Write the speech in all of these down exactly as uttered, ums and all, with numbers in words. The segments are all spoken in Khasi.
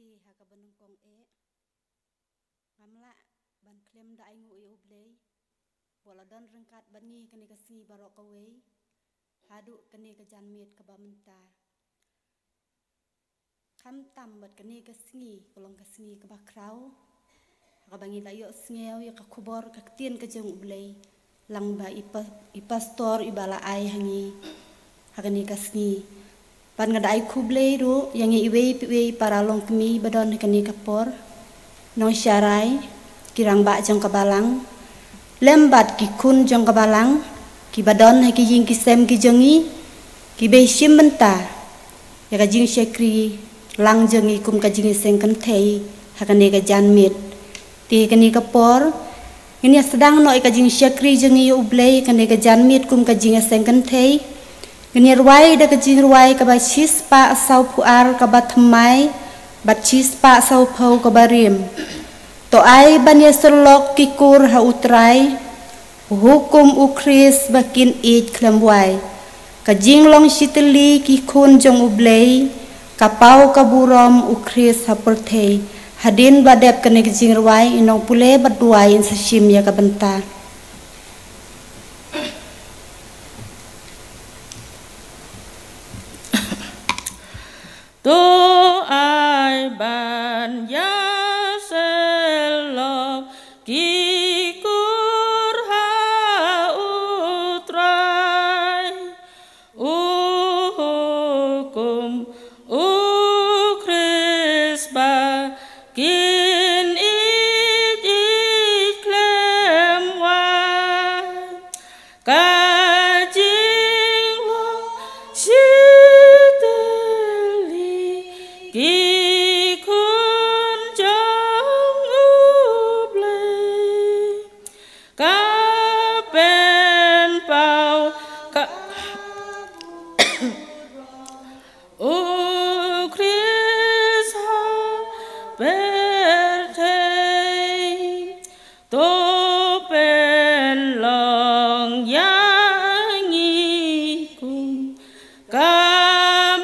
Ha kaba nyngkong eh, ngam lah ban khlem da ainguh ïa U Blei, bad la don ryngkat bad ngi kane ka sngi baroh kawei haduh kane ka janmiet kaba mynta. Khamtam bad kane ka sngi ka long ka sngi kaba khraw, ha kaba ngi la ïohsngew ïa ka khubor ka ktien ka jong U Blei lyngba i pa-, i pastor iba la ai ha ngi ha kane ka sngi. Bad nga da ai khublei ruh ïa ngi iwei pa iwei para longkmie ba don ha kane ka por, nongsharai, ki rangbah jong ka balang, lem bad ki khun jong ka balang kiba don ha ki ïing ki sem ki jong ngi, kiba shim bynta ïa ka jingshakri lang jong ngi kum ka jingïaseng kynthei ha kane ka janmiet. Te ha kane ka por ngin ïa sdang noh ïa ka jingshakri jong ngi ïa U Blei ha kane ka janmiet kum ka jingïaseng kynthei. Ngin ïa rwai da ka jingrwai kaba shispah sawphew ar kaba thymmai bad shispah sawphew kaba rim. To ai ban ïasyllok ki kur ha U Trai, hukum U Khrist ba kin ïeit khlem wai. Ka jinglong shitylli ki khun jong U Blei, ka paw ka burom U Khrist ha pyrthei. Hadien ba dep kane ka jingrwai, i nongpule bad duwai yn sa shim ïa ka bynta. To ai ban ïasyllok ki kur ha U Trai, u hukum U Khrist ba kin ïeit, ïeit khlem wai. Ka jinglong shitylli ki khun jong U Blei, ka pynpaw ka U Khrist ha pyrthei. To pynlong ïa ngi kum ka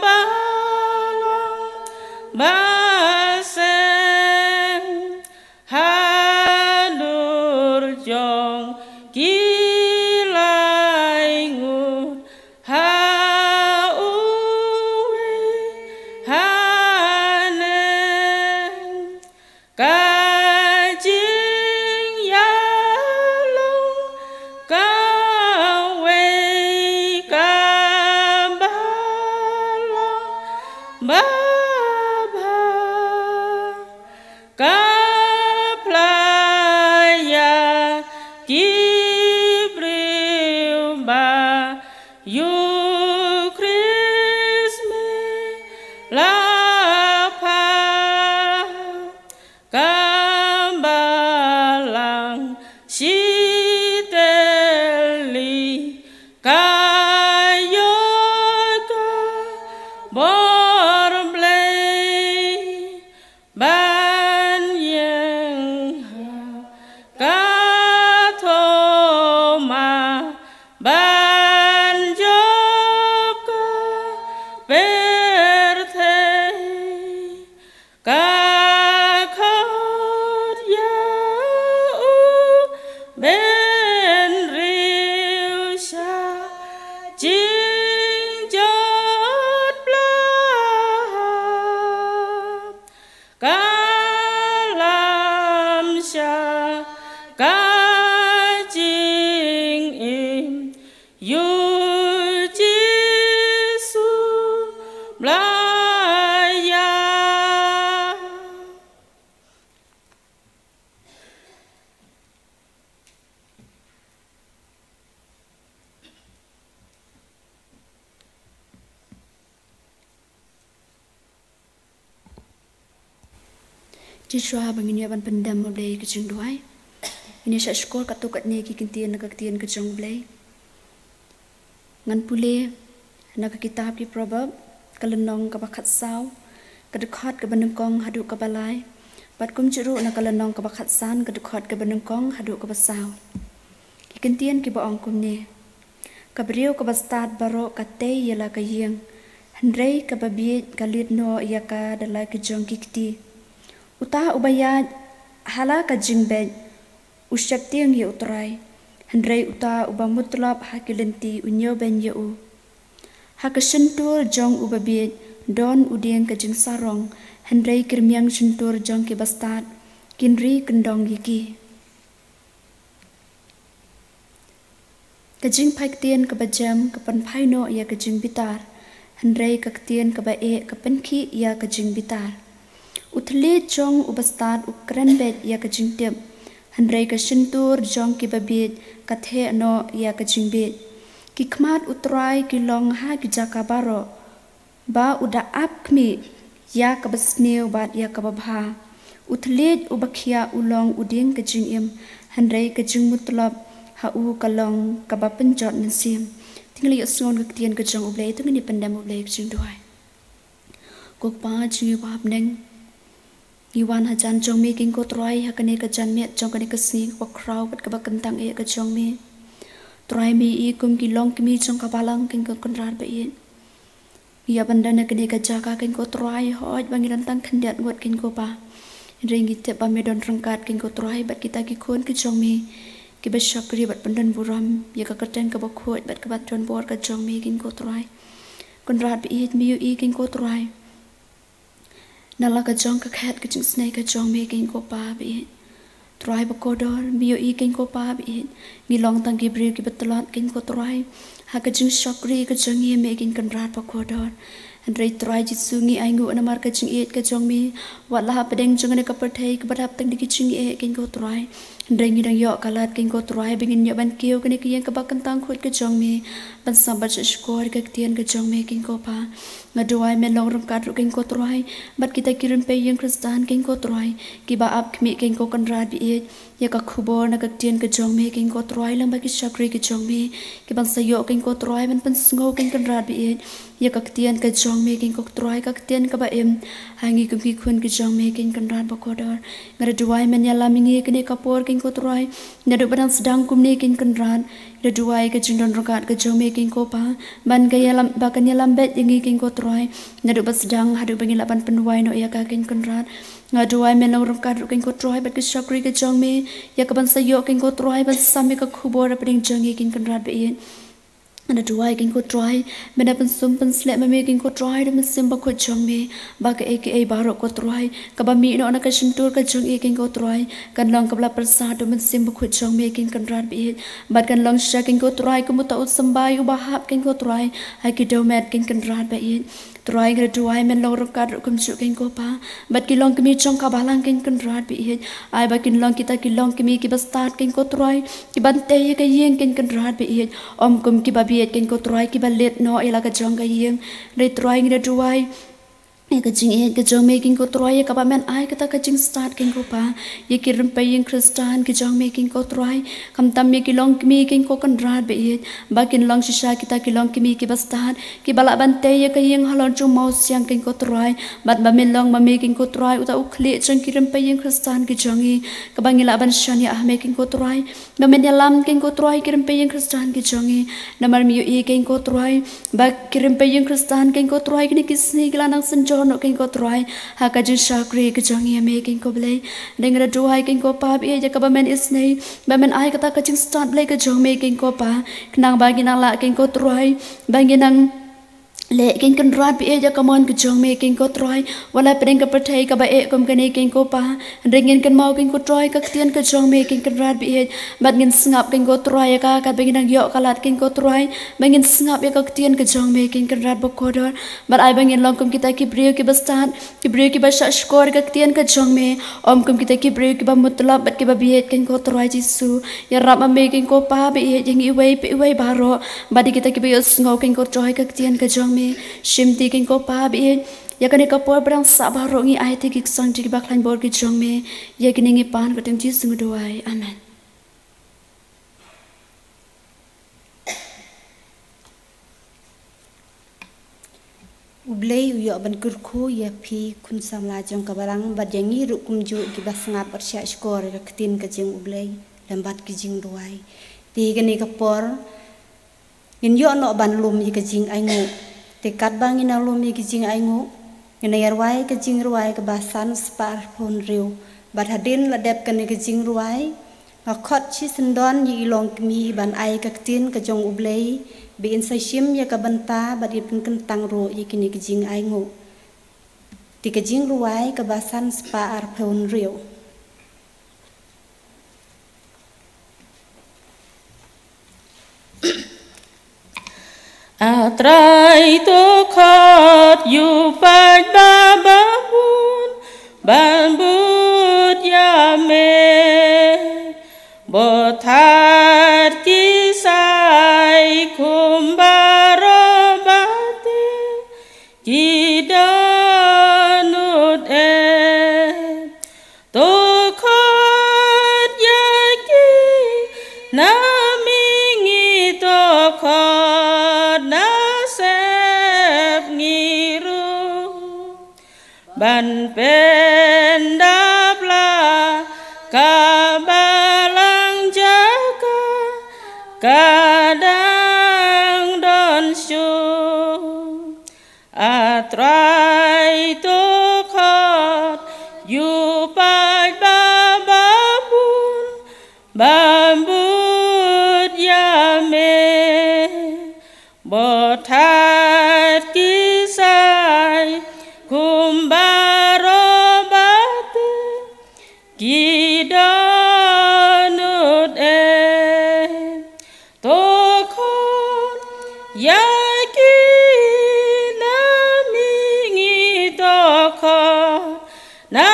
balang ba seng ha dur jong ki laingut ha uwei haneng. Ka jingïalong kawei ka balang babha, ka phla ïa ki briew ba ïa U Khrist me la phah. Ka balang shitylli ka ïoh ka bor Blei ban ïeng ha ka thma ban jop ka pyrthei. Ka khot ïa u bynriew sha jingjot pla hap. Ka lam sha ka jingim ïa U Jisu Blei ïa. Shuwa ba ngin ïa ban pyndem ïa U Blei ka jingduwai, ngin ïa shah shkor katto katne ki ktien na ka ktien ka jong U Blei. Ngan pule na ka kitab ki Proverb, ka lynnong kaba khatsaw, ka dkhot kaba nyngkong haduh kaba lai, bad kumjuh ruh na ka lynnong kaba khatsan, ka dkhot kaba nyngkong haduh kaba saw. Ki ktien kiba ong kumne: Ka briew kaba stad baroh ka tei ïa la ka ïing, hynrei kaba bieit ka leit noh ïa ka da la ki jong ki kti. Uta uba ïaid ha la ka jingbeit u sheptieng ïa U Trai, hynrei uta uba mutlop ha ki lynti u ñiewbeiñ ïa u. Ha ka shyntur jong uba bieit don u dieng ka jingsarong, hynrei ki rmiang shyntur jong ki bastad kin ri kyndong ïa ki. Ka jingphai ktien kaba jem ka pynphai noh ïa ka jingbitar, hynrei ka ktien kaba eh ka pynkhih ïa ka jingbitar. U thylliej jong u bastad u kren beit ïa ka jingtip, hynrei ka shyntur jong kiba bieit ka theh noh ïa ka jingbieit. Ki khmat U Trai ki long ha ki jaka baroh, ba u da ap khmih ïa kaba sniew bad ïa kaba bha. U thylliej uba khiah u long u dieng ka jingim, hynrei ka jingmutlop ha u ka long kaba pynjot mynsiem. Te ngin ïa sngew ka ktien ka jong U Blei, te ngin ïa pyndem U Blei ka jingduwai. Ko Kpa jong ngi uba ha bneng, ngi wan hajan jong me keiñ ko Trai ha kane ka janmiet jong kane ka sngi kaba khraw bad kaba kyntang eh ka jong me. Trai, me i kum ki longkmie jong ka balang keiñ ko Kynrad ba ïeit. Ngi ïa ban don ha kane ka jaka keiñ ko Trai, hooid ba ngi don tang khyndiat ngut keiñ ko Pa, hynrei ngi tip ba me don ryngkat keiñ ko Trai bad kita ki khun ki jong me kiba shakri bad pyndon burom ïa ka kyrteng kaba khuid bad kaba don bor ka jong me keiñ ko Trai. Kynrad ba ïeit, me ïohi keiñ ko Trai na la ka jong ka khet ka jingsnei ka jong me keiñ ko Pa ba ïeit. Trai ba kordor, me ïohi keiñ ko Pa ba ïeit, ngi long tang ki briew kiba tlot keiñ ko Trai ha ka jingshakri ka jong ngi ïa me keiñ Kynrad ba kordor. Hynrei Trai Jisu, ngi ainguh namar ka jingïeit ka jong me, wat la hapdeng jong kane ka pyrthei kaba dap tang da ki jingeh keiñ ko Trai, hynrei ngi dang ïoh ka lad keiñ ko Trai ba ngin ïoh ban kiew kane ka ïing kaba kyntang khuid ka jong me, ban sngap bad shahshkor ïa ka ktien ka jong me keiñ ko Pa. Nga duwai men long ryngkat ruh keiñ ko Trai bad kita ki rympei ïing Khristan keiñ ko Trai kiba ap khmih keiñ ko Kynrad ba ïeit ïa ka khubor na ka ktien ka jong me keiñ ko Trai, lyngba ki shakri ki jong me, kiban sa ïoh keiñ ko Trai ban pynsngew keiñ Kynrad ba ïeit ïa ka ktien ka jong me keiñ ko Trai, ka ktien kaba im ha ngi kum ki khun ki jong me keiñ Kynrad ba kordor. Nga da duwai men ïalam ïa ngi ha kane ka por keiñ ko Trai, naduh ba dang sdang kumne keiñ Kynrad. Nga da duwai ka jingdon ryngkat ka jong me keiñ ko Pa ban ka ïalam, ba kan ïalam beit ïa ngi keiñ ko Trai, naduh ba sdang haduh ba ngin lah ban pynwai noh ïa ka keiñ Kynrad. Nga duwai men long ryngkat ruh keiñ ko Trai bad ki shakri ki jong me ïa kaban sa ïoh keiñ ko Trai ban sam ïa ka khubor hapdeng jong ngi keiñ Kynrad ba ïeit. Nga da duwai keiñ ko Trai men da pynsum pynsleh ma me keiñ ko Trai da u Mynsiem Bakhuid jong me, ba kaei kaei baroh ko Trai kaba mih noh na ka shyntur ka jong ngi keiñ ko Trai kan long kaba la pyrsad da u Mynsiem Bakhuid jong me keiñ Kynrad ba ïeit, bad kan long shisha keiñ ko Trai kum uta u symbai uba hap keiñ ko Trai ha ki dewmet keiñ Kynrad ba ïeit. Trai nga da duwai men long ryngkat ruh kumjuh keiñ ko Pa bad ki longkmie jong ka balang keiñ Kynrad ba ïeit. Ai ba kin long kita ki longkmie kiba stad keiñ ko Trai, kiban tei ïa ka ïing keiñ Kynrad ba ïeit, ym kum kiba bieit keiñ ko Trai kiba leit noh ïa la ka jong ka ïing. Hynrei Trai nga da duwai ïa ka jingïeit ka jong me keiñ ko Trai ïa kaba men ai kata ka jingstad keiñ ko Pa ïa ki rympei ïing Khristan ki jong me keiñ ko Trai, khamtam ïa ki longkmie keiñ ko Kynrad ba ïeit, ba kin long shisha kita ki longkmie kiba stad kiba lah ban tei ïa ka ïing halor jong u mawsiang keiñ ko Trai, bad ba men long ma me keiñ ko Trai uta u khlieh jong ki rympei ïing Khristan ki jong ngi, kaba ngi lah ban shaniah ha me keiñ ko Trai, ba men ïalam keiñ ko Trai ki rympei ïing Khristan ki jong ngi. Namar me ïohi keiñ ko Trai ba ki rympei ïing Khristan keiñ ko Trai kine ki sngi ki la nang synjor noh keiñ ko Trai ha ka jingshakri ka jong ngi ïa me keiñ ko Blei. Nga da duwai keiñ ko Pa ba ïeit ïa kaba men isnei ba men ai kata ka jingstad Blei ka jong me keiñ ko Pa, khnang ba ngin nang lah keiñ ko Trai ba ngin nang leh keiñ Kynrad ba ïeit ïa ka mon ka jong me keiñ ko Trai, wat la hapdeng ka pyrthei kaba eh kum kane keiñ ko Pa. Hynrei ngin kynmaw keiñ ko Trai ka ktien ka jong me keiñ Kynrad ba ïeit, bad ngin sngap keiñ ko Trai ïa ka katba ngin nang ïoh ka lad keiñ ko Trai ba ngin sngap ïa ka ktien ka jong me keiñ Kynrad ba kordor, bad ai ba ngin long kum kita ki briew kiba stad, ki briew kiba shahshkor ïa ka ktien ka jong me, ym kum kita ki briew kiba mutlop bad kiba bieit keiñ ko Trai Jisu. Ïarap ma me keiñ ko Pa ba ïeit ïa ngi iwei pa iwei baroh, bad ïa kita kiba ïohsngew keiñ ko Trai ka ktien ka jong me. Shimti keiñ ko Pa ba ïeit ïa kane ka por ba dang sah baroh, ngi aiti ki ksangti kiba khlaiñ bor ki jong me. Ïa kine ngi pan ha ka kyrteng Jisu ngi duwai. Amen. U Blei u ïoh ban kyrkhu ïa phi khun samla jong ka balang bad ïa ngi ruh kumjuh kiba sngap bad shahshkor ïa ka ktien ka jong U Blei lem bad ki jingduwai. Te kane ka por ngin ïoh noh ban lum ïa ka jingainguh. Te katba ngin nang lum ïa ka jingainguh, Ngin ïa rwai ka jingrwai kaba san spah arphew hynriew. Bad hadien la dep kane ka jingrwai, nga khot shisyndon ïa i longkmie ban ai ka ktien ka jong U Blei, ba in sa shim ïa ka bynta bad in pynkyntang ruh ïa kine ki jingainguh. Te ka jingrwai kaba san spah arphew hynriew. A Trai, to khot ïa u paid babun ban bud ïa me. Bad thad ki sai kum baroh ba te ki dohnud eh. To khot ïa ki na mihngi, to khot na sepngi ruh ban pyndap la ka balang jaka ka dang don shuh. A Trai, to khot ïa u paid babun ban bud ïa me. Bad thad ki sai kum baroh ba te ki dohnud eh. To khot ïa ki na mihngi, to khot na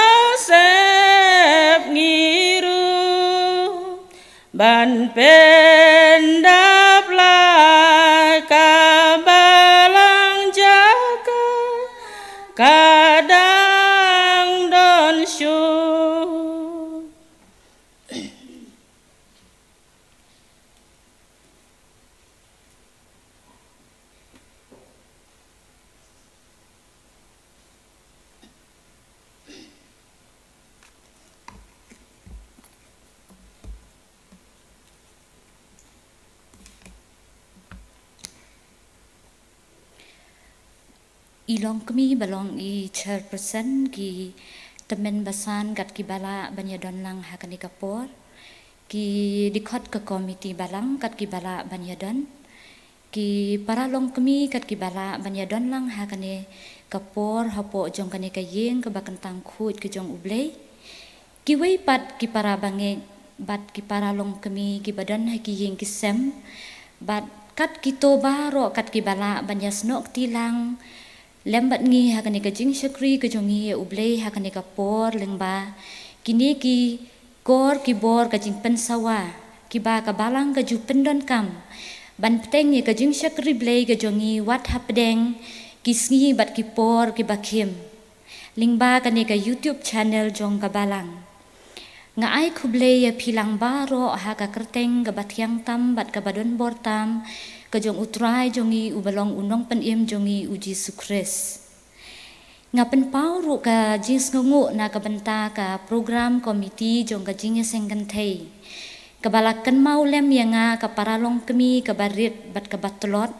sepngi ruh ban pyndap la ka balang jaka ka dang don shuh. I longkmie ba long i chairperson, ki tymmen basan kat kiba lah ban ïadon lang ha kane ka por, ki dkhot ka komiti balang kat kiba lah ban ïadon, ki para longkmie kat kiba lah ban ïadon lang ha kane ka por hapoh jong kane ka ïing kaba kyntang khuid ka jong U Blei. Kiwei pat ki para bangeit bad ki para longkmie kiba don ha ki ïing ki sem, bad kat kito baroh kat kiba lah ban ïasnoh kti lang lem bad ngi ha kane ka jingshakri ka jong ngi ïa U Blei ha kane ka por lyngba kine ki kor ki bor ka jingpynsawa kiba ka balang ka ju pyndonkam ban bteng ïa ka jingshakri Blei ka jong ngi wat hapdeng ki sngi bad ki por kiba khim lyngba kane ka YouTube channel jong ka balang. Nga ai khublei ïa phi lang baroh ha ka kyrteng kaba thiang tam bad kaba donbor tam ka jong U Trai jong ngi uba long U Nongpynim jong ngi U Jisu Khrist. Nga pynpaw ruh ka jingsngewnguh na ka bynta ka program komiti jong ka jingïaseng kynthei kaba la kynmaw lem ïa nga ka para longkmie kaba rit bad kaba tlot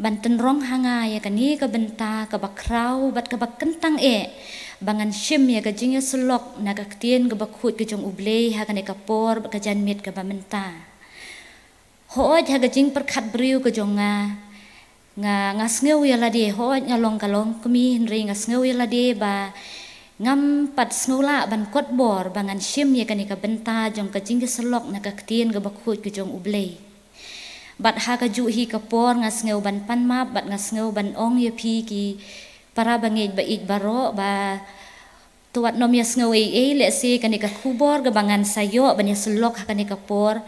ban tynrong ha nga ïa kane ka bynta kaba khraw bad kaba kyntang eh ba ngan shim ïa ka jingïasyllok na ka ktien kaba khuid ka jong U Blei ha kane ka por bad ka janmiet kaba mynta. Hooid ha ka jingpyrkhat briew ka jong nga, nga, nga sngew ïa lade, hooid nga long ka longkmie hynrei nga sngew ïa lade ba ngam pat sngew lah ban kot bor ba ngan shim ïa kane ka bynta jong ka jingïasyllok na ka ktien kaba khuid ka jong U Blei. Bad ha kajuh hi ka por nga sngew ban pan map bad nga sngew ban ong ïa phi ki para bangeit ba ïeit baroh ba to wat nym ïa sngew ei ei, lehse kane ka khubor kaba ngan sa ïoh ban ïasyllok ha kane ka por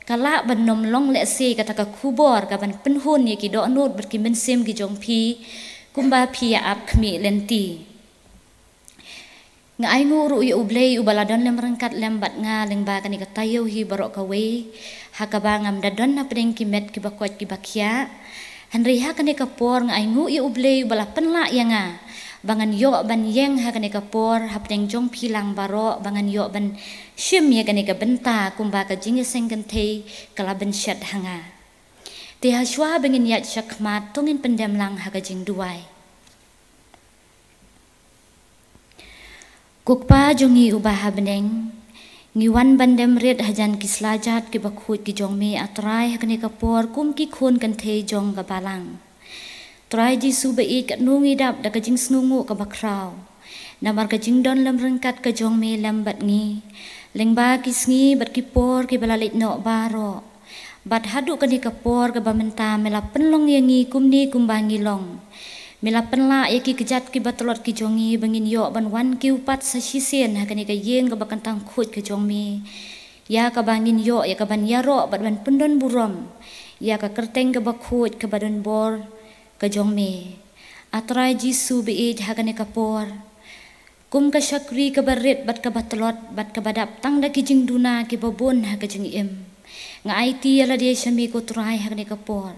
ka lah ban nym long lehse kata ka khubor kaban pynhun ïa ki dohnud bad ki mynsiem ki jong phi kumba phi ïa ap khmih lynti. Nga ainguh ruh ïa U Blei uba la don lem ryngkat lem bad nga lyngba kane ka taïew hi baroh kawei ha kaba ngam da don hapdeng ki met kiba koit kiba khiah. Hynrei ha kane ka por nga ainguh ïa U Blei uba la pynlah ïa nga ba ngan ïoh ban ïeng ha kane ka por hapdeng jong phi lang baroh ba ngan ïoh ban shim ïa kane ka bynta kumba ka jingïaseng kynthei ka la bynshet ha nga. Te ha shuwa ba ngin ïaid shakhmat to ngin pyndem lang ha ka jingduwai. Ko Kpa jong ngi uba ha bneng, ngi wan ban dem rit hajan ki slajat kiba khuid ki jong me, A Trai, ha kane ka por kum ki khun kynthei jong ka balang. Trai Jisu ba ïeit, katno ngi dap da ka jingsngewnguh kaba khraw namar ka jingdon lem ryngkat ka jong me lem bad ngi lyngba ki sngi bad ki por kiba la leit noh baroh. Bad haduh kane ka por kaba mynta me la pynlong ïa ngi kumne kumba ngi long. Me la pynlah ïa ki kjat kiba tlot ki jong ngi ba ngin ïoh ban wan kiew pat sa shisien ha kane ka ïing kaba kyntang khuid ka jong me, ïa kaba ngin ïoh ïa kaban ïaroh bad ban pyndon burom ïa ka kyrteng kaba khuid kaba don bor ka jong me. A Trai Jisu ba ïeit, ha kane ka por kum ka shakri kaba rit bad kaba tlot bad kaba dap tang da ki jingduna kiba bun ha ka jingim, nga aiti ïa lade sha me ko Trai ha kane ka por.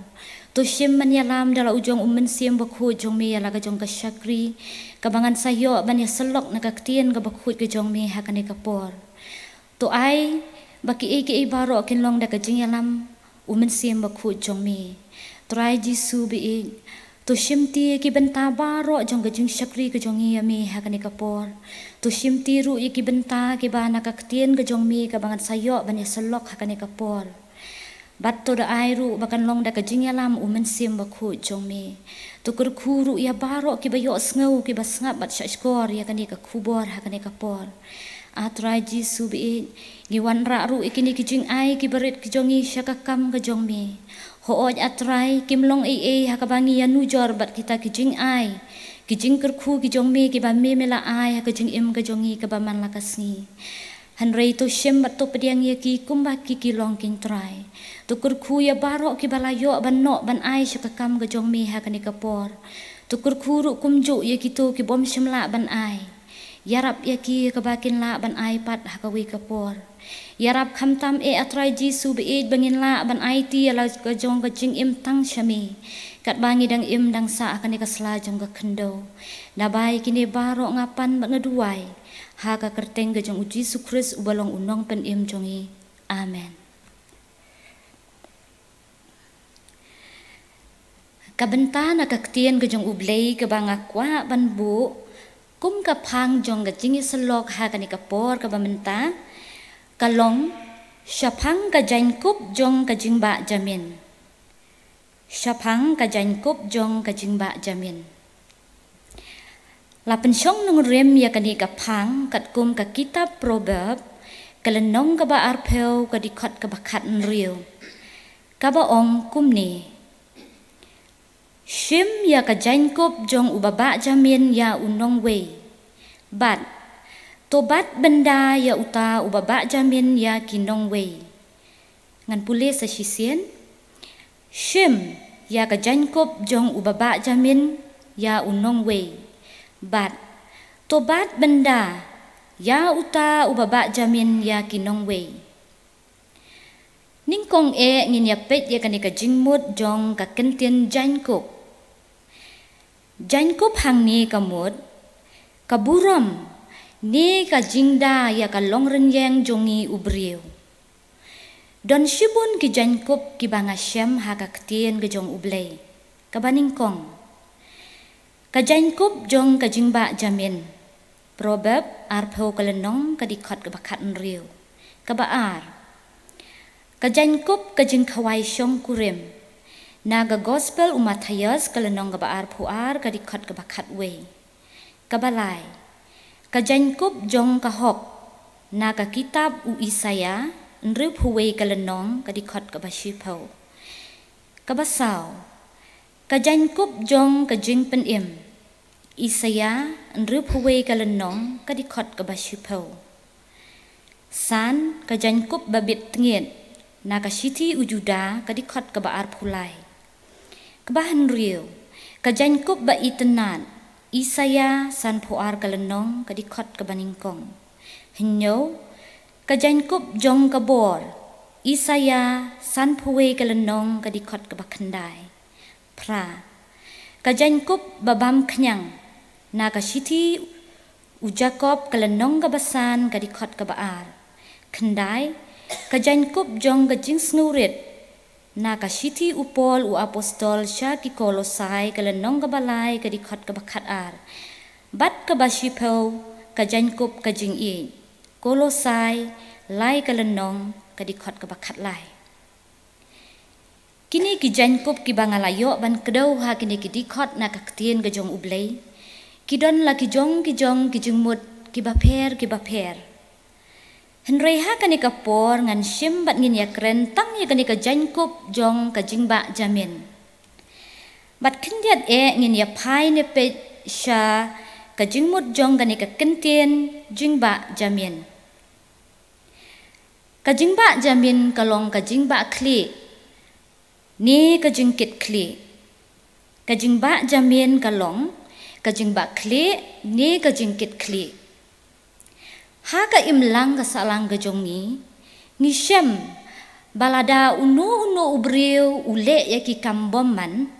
To shim ban ïalam da la u jong u Mynsiem Bakhuid jong me ïa la ka jong ka shakri kaba ngan sa ïoh ban ïasyllok na ka ktien kaba khuid ka jong me ha kane ka por. To ai ba kiei kiei baroh kin long da ka jingïalam u Mynsiem Bakhuid jong me. Trai Jisu ba ïeit, to shimti ïa ki bynta baroh jong ka jingshakri ka jong ngi ïa me ha kane ka por. To shimti ruh ïa ki bynta kiba na ka ktien ka jong me kaba ngan sa ïoh ban ïasyllok ha kane ka por. Bad to da ai ruh ba kan long da ka jingïalam u Mynsiem Bakhuid jong me. To kyrkhu ruh ïa baroh kiba ïohsngew, kiba sngap bad shahshkor ïa kane ka khubor ha kane ka por. A Trai Jisu ba ïeit, ngi wanrah ruh ïa kine ki jingai kiba rit ki jong ngi sha ka kam ka jong me. Hooid A Trai, kim long ei ei ha kaba ngi ïanujor bad kita ki jingai, ki jingkyrkhu ki jong me kiba me me la ai ha ka jingim ka jong ngi kaba man la ka sngi. Hynrei to shim bad to pdiang ïa ki kumba ki ki long, ko Trai. To kyrkhu ïa baroh kiba la ïoh ban noh ban ai sha ka kam ka jong me ha kane ka por. To kyrkhu ruh kumjuh ïa kito ki bym shym lah ban ai. Ïarap ïa ki kaba kin lah ban ai pat ha kawei ka por. Ïarap khamtam eh A Trai Jisu ba ïeit ba ngin lah ban aiti ïa la ka jong ka jingim tang sha me, katba ngi dang im dang sah ha kane ka sla jong ka khyndew. Naba ïa kine baroh nga pan bad nga duwai ha ka kyrteng ka jong u Jisu Khrist uba long u Nongpynim jong ngi. Amen. Ka bynta na ka ktien ka jong U Blei kaba nga kwah ban buh kum ka phang jong ka jingïasyllok ha kane ka por kaba mynta ka long: Shaphang ka jaiñkup jong ka jingbah jamin. Shaphang ka jaiñkup jong ka jingbah jamin. La pynshong nongrim ïa kane ka phang katkum ka kitab Proverb, ka lynnong kaba arphew, ka dkhot kaba khathynriew, kaba ong kumne: Shim ïa ka jaiñkup jong uba bah jamin ïa u nongwei, bad to bat bynda ïa uta uba bah jamin ïa ki nongwei. Ngan pule sa shisien. Shim ïa ka jaiñkup jong uba bah jamin ïa u nongwei, bad to bat bynda ïa uta uba bah jamin ïa ki nongwei. Nyngkong eh ngin ïa peit ïa kane ka jingmut jong ka kyntien jaiñkup. Jaiñkup hangne ka mut ka burom ne ka jingda ïa ka longrynïeng jong ngi u briew. Don shibun ki jaiñkup kiba nga shem ha ka ktien ka jong U Blei. Kaba nyngkong, ka jaiñkup jong ka jingbah jamin. Proverb arphew, ka lynnong, ka dkhot kaba khathynriew. Kaba ar, ka jaiñkup ka jingkhawai shongkurim. Na ka Gospel u Mathaios, ka lynnong kaba arphew ar, ka dkhot kaba khatwei. Kaba lai, ka jaiñkup jong ka hok. Na ka kitab u Isaïah, hynriewphew wei, ka lynnong, ka dkhot kaba shiphew. Kaba saw, ka jaiñkup jong ka jingpynim. Isaïah hynriewphew wei, ka lynnong, ka dkhot kaba shiphew. San, ka jaiñkup ba bit tngit. Na ka shithi u Judah, ka dkhot kaba arphew lai. Kaba hynriew, ka jaiñkup ba itynnad. Isaïah sanphew ar, ka lynnong, ka dkhot kaba nyngkong. Hynñiew, ka jaiñkup jong ka bor. Isaïah sanphew wei, ka lynnong, ka dkhot kaba khyndai. Phra, ka jaiñkup ba bam khñiang. Na ka shithi u Jakob, ka lynnong kaba san, ka dkhot kaba ar. Khyndai, ka jaiñkup jong ka jingsngewrit. Na ka shithi u Paul u apostol sha ki Kolosai, ka lynnong kaba lai, ka dkhot kaba khatar. Bad kaba shiphew, ka jaiñkup ka jingïeit. Kolosai, lai ka lynnong, ka dkhot kaba khatlai. Kine ki jaiñkup kiba nga la ïoh ban kdew ha kine ki dkhot na ka ktien ka jong U Blei, ki don la ki jong ki jong ki jingmut kiba pher kiba pher. Hynrei ha kane ka por ngan shim bad ngin ïa kren tang ïa kane ka jaiñkup jong ka jingbah jamin. Bad khyndiat eh ngin ïa phai ne peit sha ka jingmut jong kane ka kyntien jingbah jamin. Ka jingbah jamin ka long ka jingbah khlieh ne ka jingkit khlieh. Ka jingbah jamin ka long ka jingbah khlieh ne ka jingkit khlieh. Ha ka imlang ka sahlang ka jong ngi, ngi shem ba lada uno uno u briew u leh ïa ki kam bymman,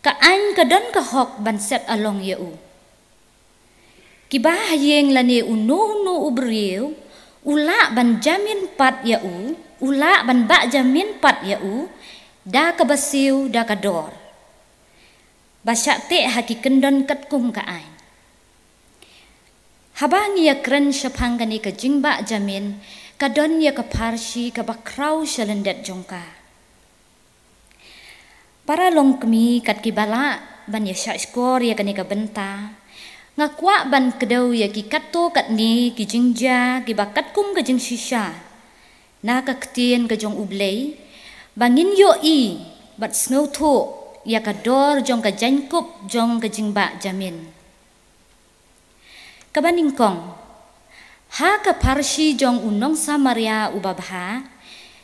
ka aiñ ka don ka hok ban set along ïa u. Kiba ha ïing lane uno uno u briew u lah ban jamin pat ïa u, u lah ban bah jamin pat ïa u da kaba siew da ka dor. Ba shah teh ha ki kyndon katkum ka aiñ. Haba ngi ïa kren shaphang kane ka jingbah jamin, ka don ïa ka pharshi kaba khraw sha lyndet jong ka. Para longkmie, kat kiba lah ban ïa shahshkor ïa kane ka bynta, nga kwah ban kdew ïa ki katto katne ki jingjia kiba katkum ka jingshisha na ka ktien ka jong U Blei, ba ngin ïohi bad sngewthuh ïa ka dor jong ka jaiñkup jong ka jingbah jamin. Kaba nyngkong, ha ka pharshi jong u nong Samaria uba bha,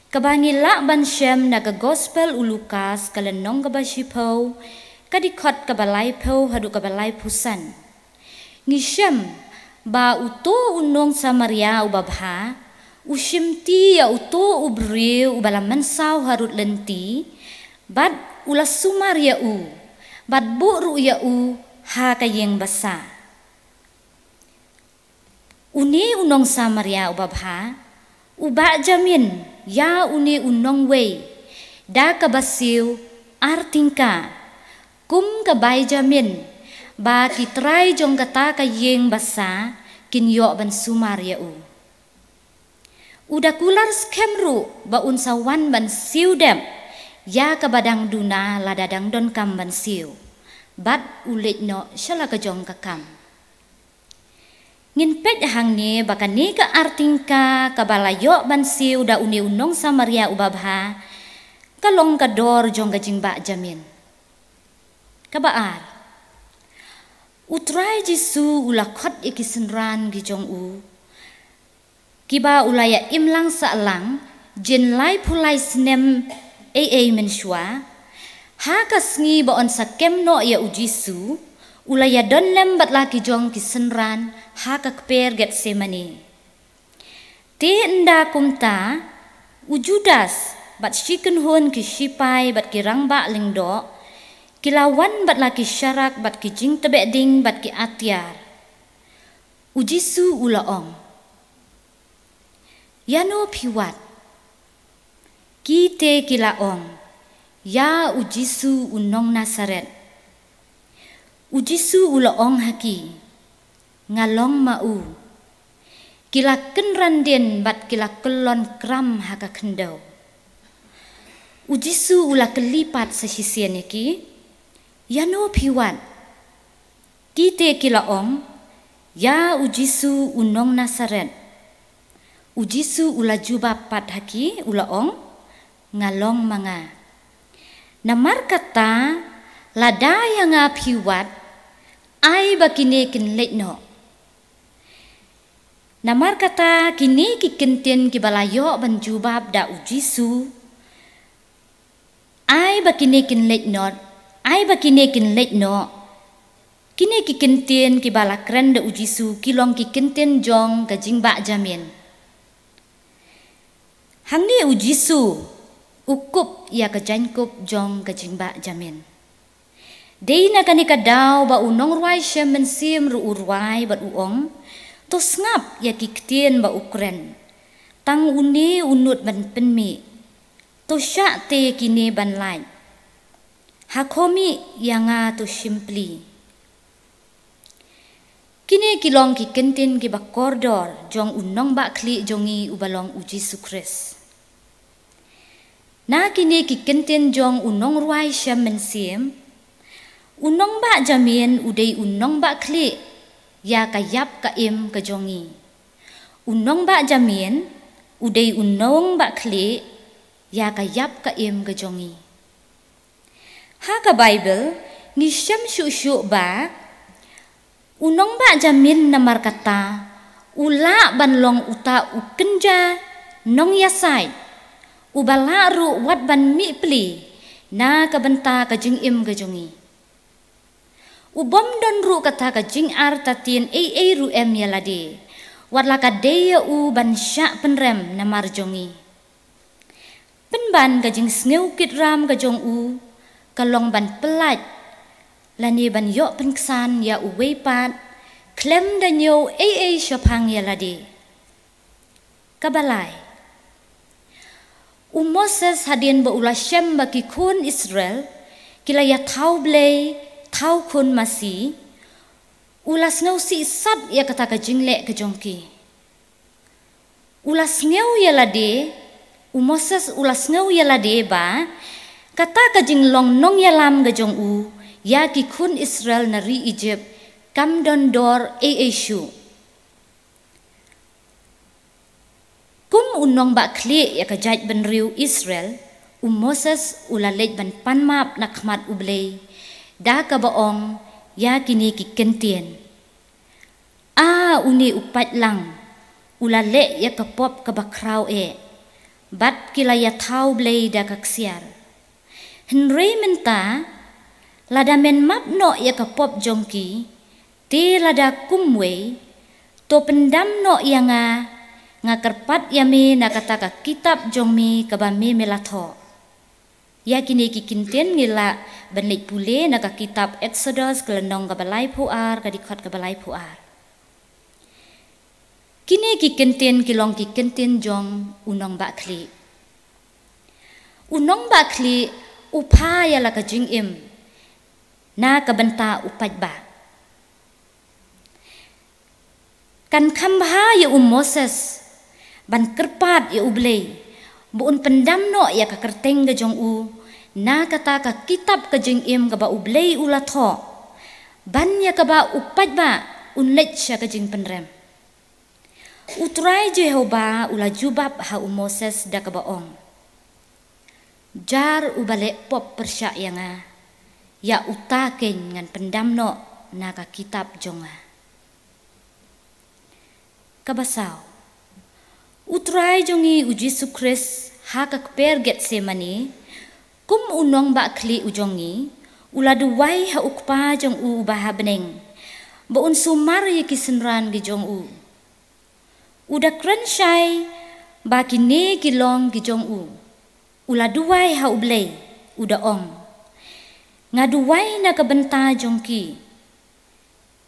kaba ngi lah ban shem na ka Gospel u Lukas ka lynnong kaba shiphew, ka dkhot kaba laiphew haduh kaba laiphew san. Ngi shem ba uto u nong Samaria uba bha u shimti ïa uto u briew uba la mynsaw harud lynti, bad u la sumar ïa u, bad buh ruh ïa u ha ka ïing basa. Une u nong Samaria uba bha u bah jamin ïa une u nongwei da kaba siew ar tyngka, kum ka bai jamin ba ki trai jong kata ka ïing basa kin ïoh ban sumar ïa u. U da kular skhem ruh ba un sa wan ban siew dep ïa kaba dang duna lada dang donkam ban siew, bad u leit noh sha la ka jong ka kam. Ngin peit hangne ba kane ka ar tyngka kaba la ïoh ban siew da une u nong Samaria uba bha ka long ka dor jong ka jingbah jamin. Kaba ar, U Trai Jisu u la khot ïa ki synran ki jong u, kiba u la ïa imlang sahlang jin laiphew lai snem ei ei mynshuwa. Ha ka sngi ba un sa kem noh ïa u Jisu, u la ïa don lem bad la ki jong ki synran ha ka kper Getsemane. Te ynda kumta, u Judas bad shi kynhun ki shipai bad ki rangbah lyngdoh ki la wan bad la ki sharak bad ki jingtbeh ding bad ki atiar. U Jisu u la ong, "Ïano phi wad?" Ki te ki la ong, "Ïa u Jisu u nong Nasaret." U Jisu u la ong ha ki, "Nga long ma u." Ki la kynran dien bad ki la kyllon kram ha ka khyndew. U Jisu u la kylli pat sa shisien ïa ki, "Ïano phi wad?" Ki te ki la ong, "Ïa u Jisu u nong Nasaret." U Jisu u la jubab pat ha ki, u la ong, "Nga long ma nga. Namar kata, lada ïa nga phi wad, ai ba kine kin leit noh." Namar kata, kine ki kyntien kiba la ïoh ban jubab da u Jisu, "Ai ba kine kin leit noh, ai ba kine kin leit noh." Kine ki kyntien kiba la kren da u Jisu ki long ki kyntien jong ka jingbah jamin. Hangne u Jisu u kup ïa ka jaiñkup jong ka jingbah jamin. Dei na kane ka daw ba u nongrwai shem mynsiem ruh u rwai bad u ong, "To sngap ïa ki ktien ba u kren. Tang une u nud ban pynmih. To shah te kine ban lait. Ha khmih ïa nga to shimpli." Kine ki long ki kyntien kiba kordor jong u nongbah khlieh jong ngi uba long u Jisu Khrist. Na kine ki kyntien jong u nongrwai shem mynsiem, u nongbah jamin u dei u nongbah khlieh ïa ka ïap ka im ka jong ngi. U nongbah jamin u dei u nongbah khlieh ïa ka ïap ka im ka jong ngi. Ha ka Baibl ngi shem shuh shuh ba u nongbah jamin namar kata u lah ban long uta u kynja nongïasaid, uba lah ruh wat ban mih pli na ka bynta ka jingim ka jong ngi. U bym don ruh kata ka jingartatien ei ei ruh em ïa lade, wat la ka dei ïa u ban shah pynrem namar jong ngi. Pynban ka jingsngew kit ram ka jong u ka long ban pyllait lane ban ïoh pynksan ïa uwei pat khlem da ñiew ei ei shaphang ïa lade. Kaba lai, u Moses hadien ba u la shem ba ki khun Israel ki la ïathaw blei thaw khun masi, u la sngewsih sat ïa kata ka jingleh ka jong ki. U la sngew ïa lade, u Moses u la sngew ïa lade ba kata ka jinglong nongïalam ka jong u ïa ki khun Israel na ri Egypt kam don dor ei ei shuh. Kum u nongbah khlieh ïa ka jaitbynriew Israel, u Moses u la leit ban pan map na khmat U Blei da kaba ong ïa kine ki kyntien: A une u paidlang u la leh ïa ka pop kaba khraw eh, bad ki la ïathaw blei da ka ksiar. Hynrei mynta, lada men map noh ïa ka pop jong ki, te lada kumwei, to pyndam noh ïa nga, nga kyrpad ïa me na kata ka kitab jong me kaba me me la thoh. Ïa kine ki kyntien ngi lah ban leit pule na ka kitab Eksodos ka lynnong kaba laiphew ar, ka dkhot kaba laiphew ar. Kine ki kyntien ki long ki kyntien jong u nongbah khlieh. U nongbah khlieh u pha ïa la ka jingim na ka bynta u paidbah. Kan kham bha ïa u Moses ban kyrpad ïa U Blei ba un pyndam noh ïa ka kyrteng ka jong u na kata ka kitab ka jingim kaba U Blei u la thoh, ban ïa kaba u paidbah un leit sha ka jingpynrem. U Trai Jehobah u la jubab ha u Moses da kaba ong: Jar uba leh pop pyrshah ïa nga, ïa uta keiñ ngan pyndam noh na ka kitab jong nga. Kaba saw, u Trai jong ngi u Jisu Khrist ha ka kper Getsemane, kum u nongbah khlieh u jong ngi, u la duwai ha u Kpa jong u uba ha bneng ba un sumar ïa ki synran ki jong u. U da kren shai ba kine ki long ki jong u. U la duwai ha U Blei, u da ong: Nga duwai na ka bynta jong ki,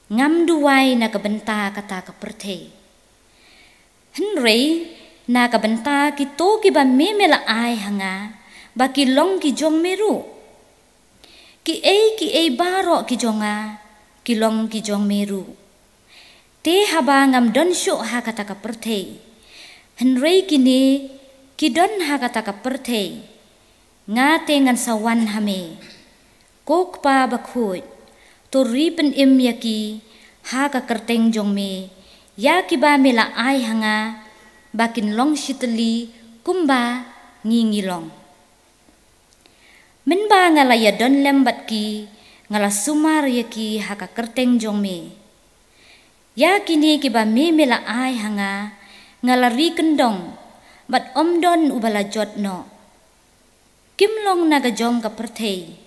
ngam duwai na ka bynta kata ka pyrthei, hynrei na ka bynta kito kiba me me la ai ha nga ba ki long ki jong me ruh. Kiei kiei baroh ki jong nga ki long ki jong me ruh. Te haba ngam don shuh ha kata ka pyrthei, hynrei kine ki don ha kata ka pyrthei, nga te ngan sa wan ha me. Ko Kpa bakhuid, to ri pynim ïa ki ha ka kyrteng jong me, ïa kiba me la ai ha nga, ba kin long shitylli kumba ngi ngi long. Mynba nga la ïadon lem bad ki, nga la sumar ïa ki ha ka kyrteng jong me. Ïa kine kiba me me la ai ha nga, nga la ri kyndong bad ym don uba la jot noh. Kim long na ka jong ka pyrthei,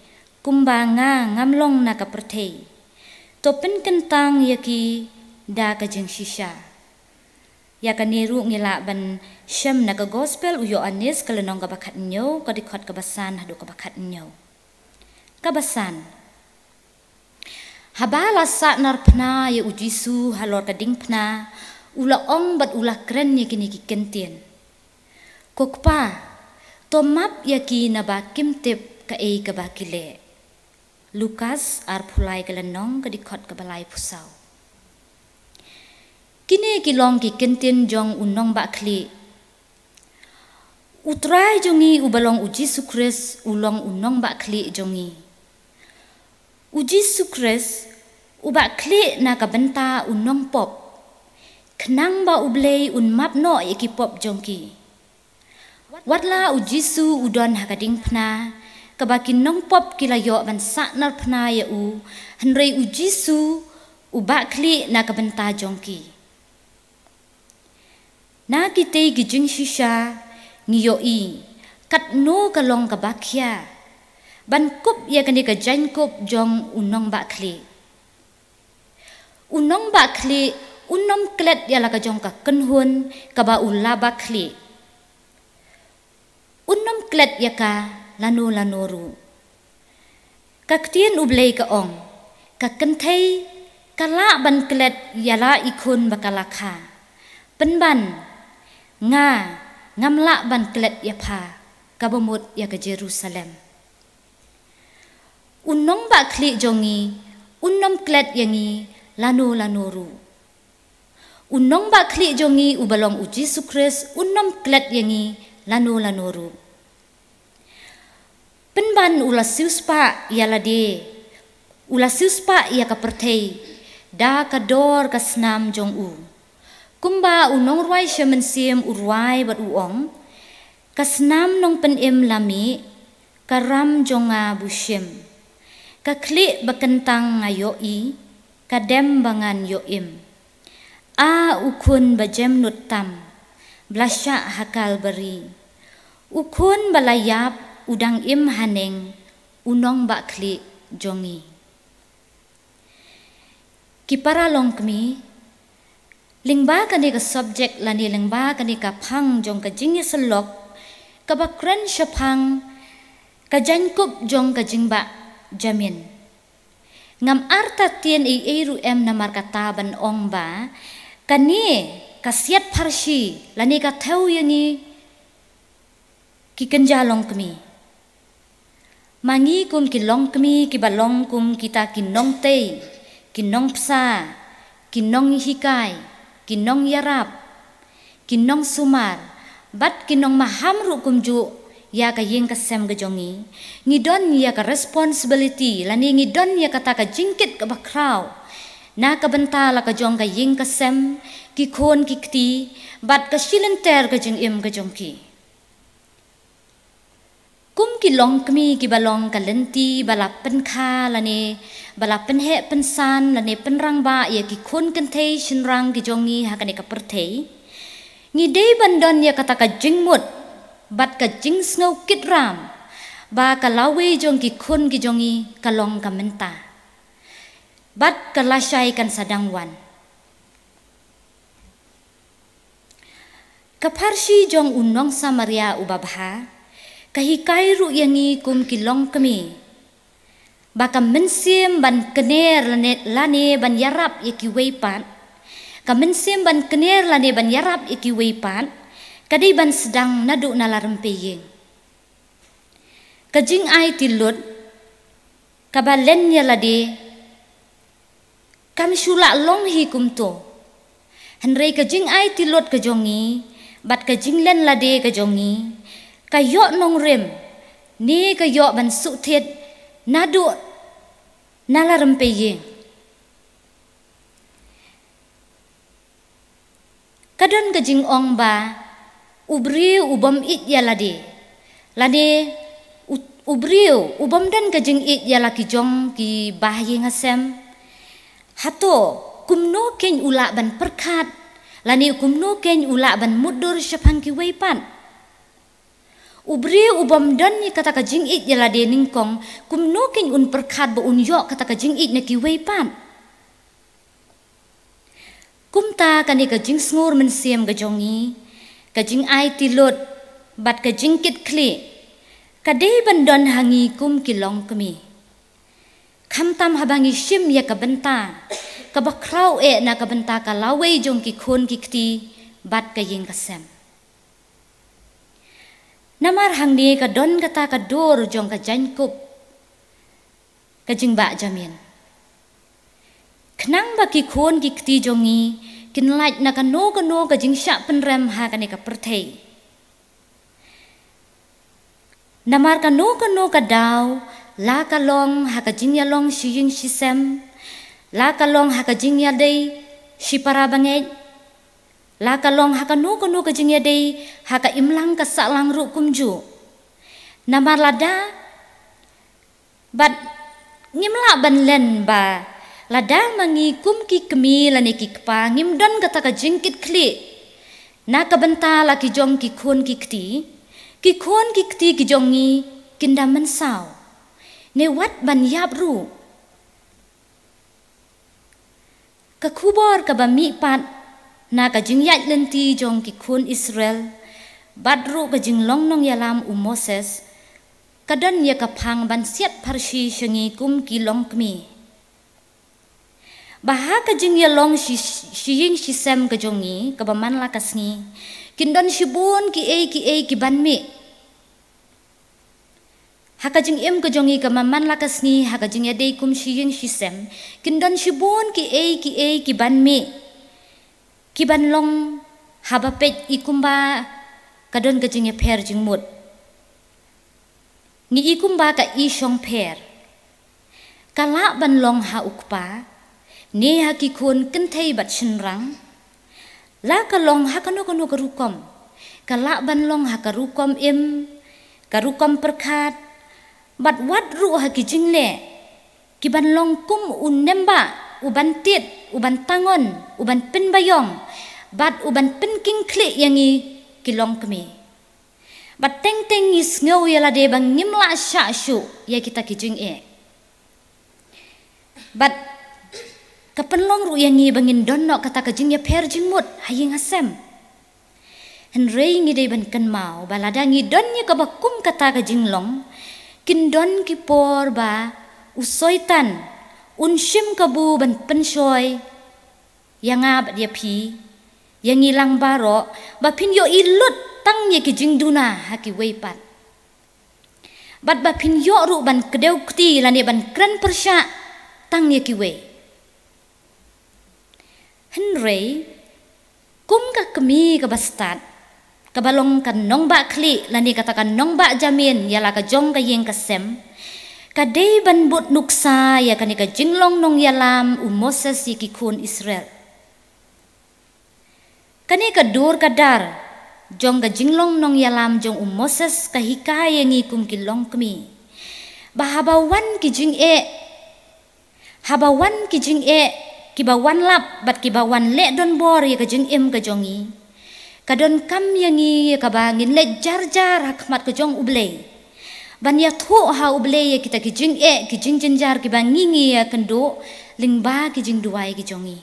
kumba nga ngam long na ka pyrthei. To pynkyntang ïa ki da ka jingshisha. Ïa kane ruh ngi lah ban shem na ka Gospel u Ïoannis ka lynnong kaba khathynñiew, ka dkhot kaba san haduh kaba khathynñiew. Kaba san. Haba la sahnarphna ïa u Jisu halor ka diengphna, u la ong bad u la kren ïa kine ki kyntien: Ko Kpa, to map ïa ki naba kim tip kaei kaba ki leh. Lukas arphew lai ka lynnong, ka dkhot kaba laiphew saw. Kine ki long ki kyntien jong u nongbah khlieh. U Trai jong ngi uba long u Jisu Khrist u long u nongbah khlieh jong ngi. U Jisu Khrist u bah khlieh na ka bynta u nongpop, khnang ba U Blei un map noh ïa ki pop jong ki. Watla u Jisu u don ha ka diengphna kaba ki nongpop ki la ïoh ban sahnarphna ïa u, hynrei u Jisu u bah khlieh na ka bynta jong ki. Na kitei ki jingshisha ngi ïohi katno ka long kaba khia ban kup ïa kane ka jaiñkup jong u nongbah khlieh. U nongbah khlieh un ym klet ïa la ka jong ka kynhun kaba u la bah khlieh. Un ym klet ïa ka lano lano ruh. Ka ktien U Blei ka ong, ka kynthei ka lah ban klet ïa la i khun ba ka la kha. Pynban, nga ngam lah ban klet ïa pha, kaba mut ïa ka Jerusalem. U nongbah khlieh jong ngi un ym klet ïa ngi lano lano ruh. U nongbah khlieh jong ngi uba long u Jisu Khrist un ym klet ïa ngi lano lano ruh. Pynban u la siewspah ïa lade, u la siewspah ïa ka pyrthei da ka dor ka snam jong u. Kumba u nongrwai sha mynsiem u rwai bad u ong, ka snam nongpynim la mih, ka ram jong nga bu shim. Ka khlieh ba kyntang nga ïohi, ka dem ba ngan ïoh im. A u khun ba jemnud tam, ba la shah ha Kalbari. U khun ba la ïap u dang im haneng, u nongbah khlieh jong ngi. Ki para longkmie, lyngba kane ka subject lane lyngba kane ka phang jong ka jingïasyllok kaba kren shaphang ka jaiñkup jong ka jingbah jamin. Ngam artatien ei ei ruh em namar kata ban ong ba kane ka siat pharshi lane ka thew ïa ngi ki kynja longkmie. Ma ngi kum ki longkmie kiba long kum kita ki nongtei, ki nongpsa, ki nonghikai, ki nongïarap, ki nongsumar bad ki nongmaham ruh kumjuh ïa ka ïing ka sem ka jong ngi. Ngi don ïa ka responsibility lane ngi don ïa kata ka jingkit kaba khraw na ka bynta la ka jong ka ïing ka sem, ki khun ki kti bad ka shilynter ka jingim ka jong ki. Kum ki longkmie kiba long ka lynti ba la pynkha lane ba la pynheh pynsan lane pynrangbah ïa ki khun kynthei shynrang ki jong ngi ha kane ka pyrthei, ngi dei ban don ïa kata ka jingmut bad ka jingsngew kit ram ba ka lawei jong ki khun ki jong ngi ka long ka mynta bad ka lashai kan sa dang wan. Ka pharshi jong u nongsamaria uba bha ka hikai ruh ïa ngi kum ki longkmie ba ka mynsiem ban kner lane, lane ban ïarap ïa kiwei pat, ka mynsiem ban kner lane ban ïarap ïa kiwei pat ka dei ban sdang naduh na la rympei ïing. Ka jingai tilut kaba len ïa lade kam shu lah long hi kumto. Hynrei ka jingai tilut ka jong ngi bad ka jinglen lade ka jong ngi ka ïoh nongrim ne ka ïoh ban suhthied naduh na la rympei ïing. Ka don ka jingong ba u briew u bym ïeit ïa lade lane u, u briew u bym don ka jingïeit ïa la ki jong ki bahaïing hasem. Hato kumno kein u lah ban pyrkhat lane kumno kein u lah ban mutdur shaphang kiwei pat? U briew u bym don ïa kata ka jingïeit ïa lade nyngkong, kumno kein un pyrkhat ba un ïoh kata ka jingïeit na kiwei pat? Kumta kane ka jingsngur mynsiem ka jong ngi, ka jingai tilut bad ka jingkit khlieh ka dei ban don ha ngi kum ki longkmie. Khamtam haba ngi shim ïa ka bynta kaba khraw eh na ka bynta ka lawei jong ki khun ki kti bad ka ïing ka sem. Namar hangne ka don kata ka dur jong ka jaiñkup ka jingbah jamin. Khnang ba ki khun ki kti jong ngi kin lait na kano kano ka jingshah pynrem ha kane ka pyrthei. Namar kano kano ka daw, la ka long ha ka jingïalong shi ïing shi sem, la ka long ha ka jingïadei shi para bangeit, la ka long ha kano kano ka jingïadei ha ka imlang ka sahlang ruh kumjuh. Namar lada, bad ngim lah ban len ba lada ma ngi kum ki kmie lane ki kpa ngim don kata ka jingkitkhlieh na ka bynta la ki jong ki khun ki kti, ki khun ki kti ki jong ngi kin da mynsaw ne wat ban ïap ruh. Ka khubor kaba mihpat na ka jingïaid lynti jong ki khun Israel bad ruh ka jinglong nongïalam u Moses ka don ïa ka phang ban siat pharshi sha ngi kum ki longkmie. Ba ha ka jingïalong shi, shi ïing shi sem ka jong ngi kaba man la ka sngi, kin don shibun kiei kiei ki ban mih. Ha ka jingim ka jong ngi kaba man la ka sngi, ha ka jingïadei kum shi ïing shi sem, kin don shibun kiei kiei ki ban mih, ki ban long haba peit i kumba ka don ka jingïapher jingmut. Ngi i kumba ka i shongpher. Ka lah ban long ha u kpa ne ha ki khun kynthei bad shynrang. La ka long ha kano kano ka rukom. Ka lah ban long ha ka rukom im, ka rukom pyrkhat, bad wat ruh ha ki jingleh ki ban long kum u nembah, u ban tied, u ban tangon, u ban pynbaïong bad u ban pynkyngkhlieh ïa ngi ki longkmie. Bad teng teng ngi sngew ïa lade ba ngim lah shah shuh ïa kita ki jingeh. Bad ka pynlong ruh ïa ngi ba ngin don noh kata ka jingïapher jingmut ha ïing ha sem. Hynrei ngi dei ban kynmaw ba lada ngi don ïa kaba kum kata ka jinglong, kin don ki por ba u Soitan un shim kabu ban pynshoi ïa nga bad ïa phi, ïa ngi lang baroh, ba phin ïohi lut tang ïa ki jingduna ha kiwei pat. Bad ba phin ïoh ruh ban kdew kti lane ban kren pyrshah tang ïa kiwei. Hynrei kum ka kmie kaba stad, kaba long ka nongbah khlieh lane kata ka nongbah jamin ïa la ka jong ka ïing ka sem, ka dei ban bud nuksa ïa kane ka jinglong nongïalam u Moses ïa ki khun Israel. Kane ka dur ka dar jong ka jinglong nongïalam jong u Moses ka hikai ïa ngi kum ki longkmie ba haba wan ki jingeh, haba wan ki jingeh kiba wan lap bad kiba wan leh donbor ïa ka jingim ka jong ngi, ka donkam ïa ngi ïa kaba ngin leit jar jar ha khmat ka jong U Blei ban ïathuh ha U Blei ïa kita ki jingeh ki jingjynjar kiba ngi ngi ïakynduh lyngba ki jingduwai ki jong ngi.